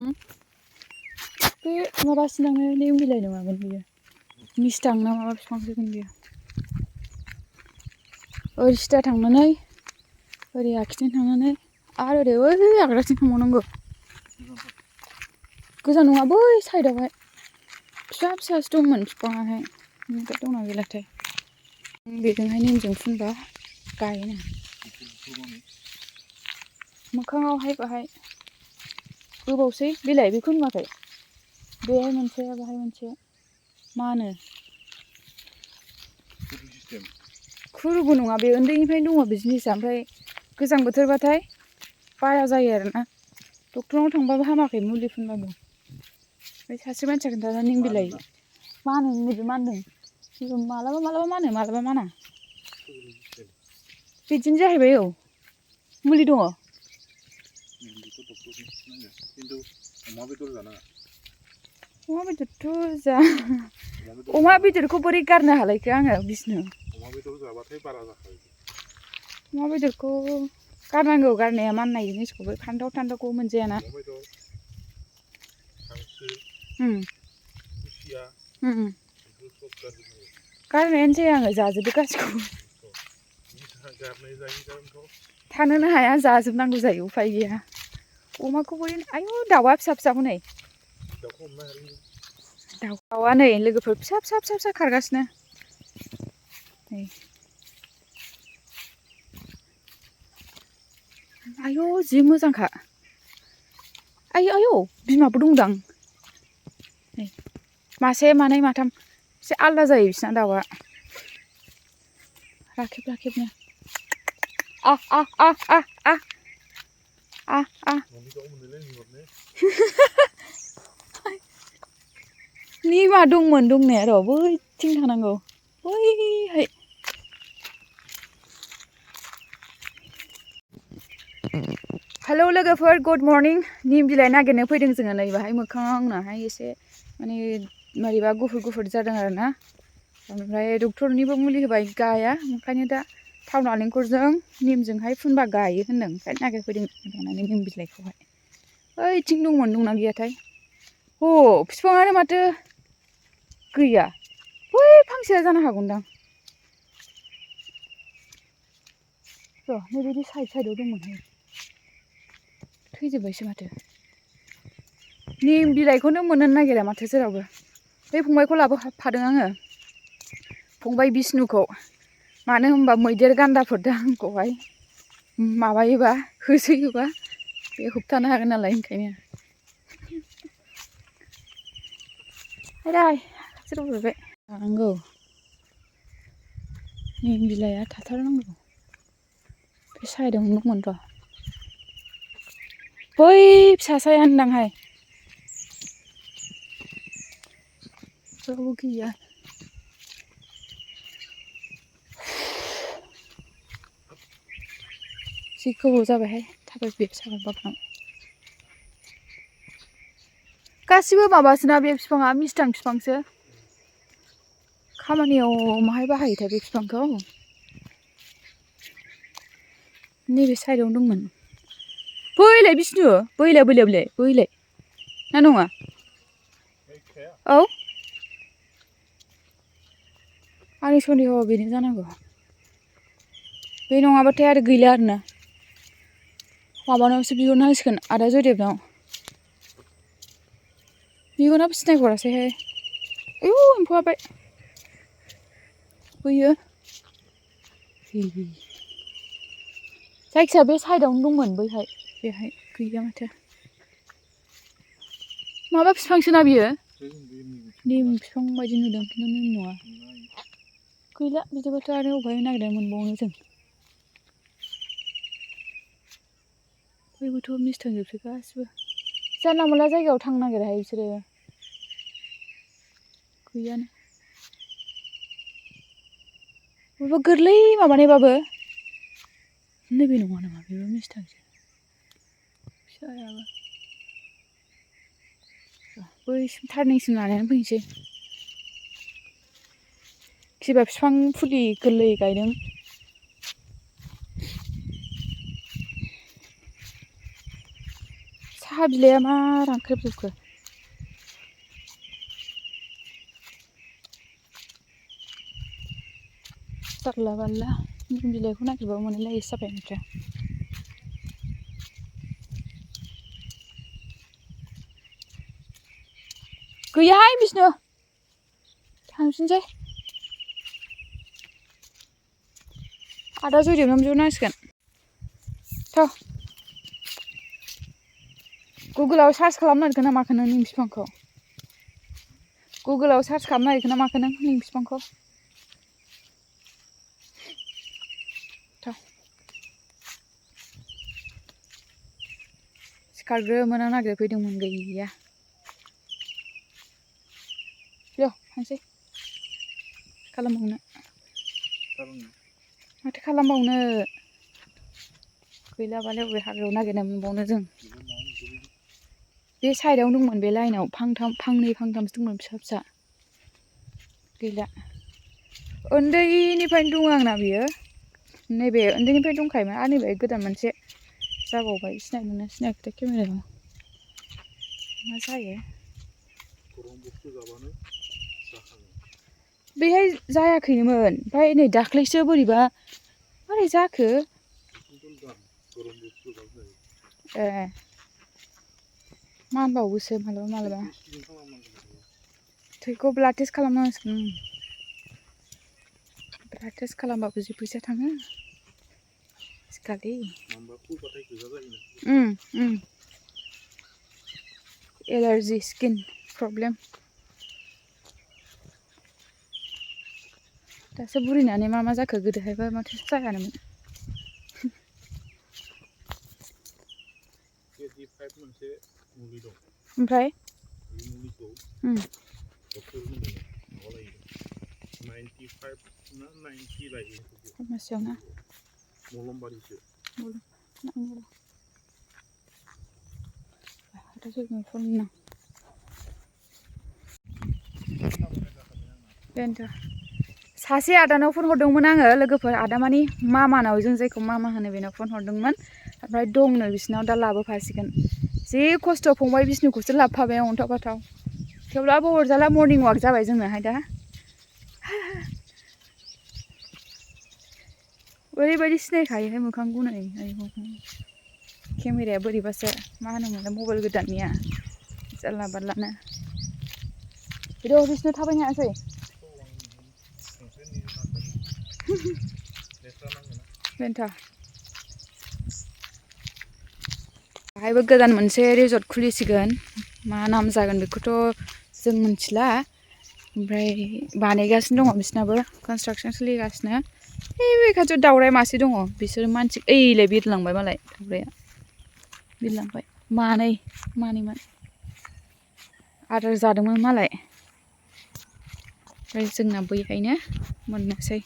बे माबासिनांनो नेम बिलाइ नङामोन बियो मिस्थां ना माबा बिफांसोगोन बियो ओरै सिदा थांनानै ओरै आखिथिं थांनानै आरो ओरै बै आगदाथिं थांबावनांगौ गोजान नङा बै साइडआवहाय फिसा फिसासो दंमोन बिफाङाहाय ओमफ्राय दंना गैलाथाय बेजोंहाय नेमजों फुनबा गायोनो मोखाङावहाय बाहाय गोबावसै बिलाइ बेखौ नुवाखै बेहाय मोनसे बाहाय मोनसे मा होनो खुरुबो नङा बे उन्दैनिफ्रायनो दङ बे जिनिसा ओमफ्राय गोजां बोथोरबाथाय बारा जायो आरोना डक्टरनाव थांबाबो हामाखै मुलि फुनबाबो ओमफ्राय सासे मानसिया खोन्थादों निम बिलाइ मा होनो नैबे मा होनदों मालाबा मालाबा मा होनो मालाबा माना बिदिनो जाहैबाय औ मुलि दङ अमा बेदरथ' जा अमा बेदरखौ बोरै गारनो हालायखो आङो बिष्णु अमा बेदर जाबाथाय बारा जाखायो अमा बेदरखौ गारनांगौ गारनाया माननाय जिनिसखौबो फानथाव थान्थावखौ मोनजायाना अमा बेदर हांसो खुसिया बेफोरखौ गारजोबनांगौ गारनायानो जाया आङो जाजोबो गासिखौबो गारनाय जायैनि जाहोनथ' थानोनो हाया जाजोबनांगौ जायो उफाय गैया अमाखौ बोरै आयु दाउआ फिसा फिसाखौ नै दाउखौ हमनो हायालै दाउआ नै लोगोफोर फिसा फिसा फिसा फिसा खारगासिनो नै आयौ जि मोजांखा आयौ आयौ बिमाबो दंदां नै मासे मानै माथाम एसे आलदा जायो बिसिना दाउआ राखेब राखेबनो निमा दंमोन दंनाया र' बैथिं थांनांगौ बैहाय हेलौ लोगोफोर गुड मर्निं निम बिलाइ नागिरनो फैदों जोङो नै बाहाय मोखाङाव आंनाहाय एसे माने मारैबा गुफुर गुफुर जादों आरो ना ओमफ्राय डक्टरनिबो मुलि होबाय गाया ओंखायनो दा थाव नालेंखरजों निमजोंहाय फुनबा गायो होनदों ओंखायनो नागिरफैदों थांनानै निम बिलाइखौहाय ओइथिं दंमोन दंना गैयाथाय अ बिफाङानो माथो गैया बै फांसेया जानो हागौदां र' नैबायदि साइडआव दंमोनहाय थैजोब्बायसो माथो निम बिलाइखौनो मोननो नागिरा माथो जेरावबो बे फंबायखौ लाबोफादों आङो फंबाय बिष्णुखौ मानो होनबा मैदेर गान्दाफोर दा आंखौहाय माबायोबा होसोयोबा बे होबथानो हागोन नालाय ओंखायनो हायदाय खाथियाव लानांगौ निम बिलाइआ थाथारनांगौ बे साइडआवनो दंमोन र' बै फिसासाया होनदांहाय रावबो गैया जि गोबाव जाबायहाय थाबायफैयो साहा बागानाव गासिबो माबासोना बे बिफाङा मिस्थां बिफांसो खामानियाव माहाय बाहायोथाय बे बिफांखौ नैबे साइडआवनो दंमोन बैलाय बिष्णु बैलाय बैलाय बैलाय बैलाय ना नङा औ आंनि सन्देह बेनो जानांगौ बे नङाबाथाय आरो गैला आरोना माबानावसो बिहरनांसिगोन आदा जयदेबनाव बिहराबो सिनायहरासैहाय आयु एम्फौ हाबबाय बैयो जायखिया बे साइडआवनो दंमोन बैहाय बेहाय गैया माथो माबा बिफांसोना बियो निम बिफां बायदि नुदों खिन्थु निम नङा गैला बिदिबाथ' आरो अबेहाय नागिरनानै मोनबावनो जों बयबोथ' मिस्थांजोबसै गासिबो जानला मोनला जायगायाव थांनो नागिरहाय बिसोरो गैयानो बबेबा गोरलै माबानायबाबो नैबे नङा नामा बेबो मिस्थांसो फिसायाबो बैसिम टार्निंसिम लानानै फैनोसै सोरबा बिफां फुलि गोरलै गायदों साहा बिलाइआ मा रानख्रेबजोबखो जारला बारला निम बिलाइखौ नागिरबाबो मोनलायिसो जाबाय ओमफ्राय गैयाहाय बिष्णु थांफिनसै आदा जयदेबनाव बिहरनांसिगोन थ' गुगोलाव सार्च खालामनो नागिरखो ना माखो नों निम बिफांखौ गुगोलाव सार्च खालामनो नागिरखो ना माखो नों निम बिफांखौ थ' सिखारग्रोमोना नागिरफैदोंमोन गैया बेयाव थांसै खालामबावनो माथो खालामबावनो गैलाबालाय अबे हाग्रायाव नागिरना मोनबावनो जों बे साइडआव दंमोन बे लाइनाव फांनै फांथामसो दंमोन फिसा फिसा गैला उन्दैनिफ्रायनो दङ आंना बियो नैबे उन्दैनिफ्राय दंखायोमोन आरो नैबे गोदान मोनसे जाबावबाय सिनायदोंना सिनायाखैथाय केमेरायाव मा जायो बेहाय जायाखैनोमोन ओमफ्राय नै दाख्लैसो बोरैबा मारै जाखो ए मानबावोसो मालाबा मालाबा थैखौ ब्लाड टेस्ट खालामनांसिगोन ब्लाड टेस्ट खालामबाबो जि फैसा थाङो आजिखालि एलार्जि स्किन प्रब्लेम दासो बुरिनानै मा जाखो गोदोहायबा माथो जायानोमोन ओमफ्राय फार्मासियाव ना बेनोथ' सासे आदानाव फन हरदोंमोन आङो लोगोफोर आदा मानि मामानाव जों जायखौ मामा होनो बेनाव फन हरदोंमोन ओमफ्राय दंनो बिसिनाव दा लाबोफासिगोन जि खस्थ' फंबाय बिष्णुखौसो लाबोफाबाय आं अन्थाव बाथाव थेवब्लाबो अरजाला मर्निं वाक जाबाय जोंनोहाय दा ओरैबायदि सिनायखायोहाय मोखां गुनै केमेराया बोरैबासो मा होनोमोनलाय मबाइल गोदाननिया जारला बारलानो बिदियाव बिष्णु थाबायनो हायासै बेनोथ' बाहायबो गोदान मोनसे रिजर्ट खुलिसिगोन मा नाम जागोन बेखौथ' जों मिथिला ओमफ्राय बानायगासिनो दङ बिसनाबो कनस्ट्राक्सन सोलिगासिनो बे खाथियाव दावराय मासे दङ बिसोर मानसि ओइलाय बिरलांबाय मालाय दावराया बिरलांबाय मानैमोन आदार जादोंमोन मालाय ओमफ्राय जोंना बैहायनो मोननोसै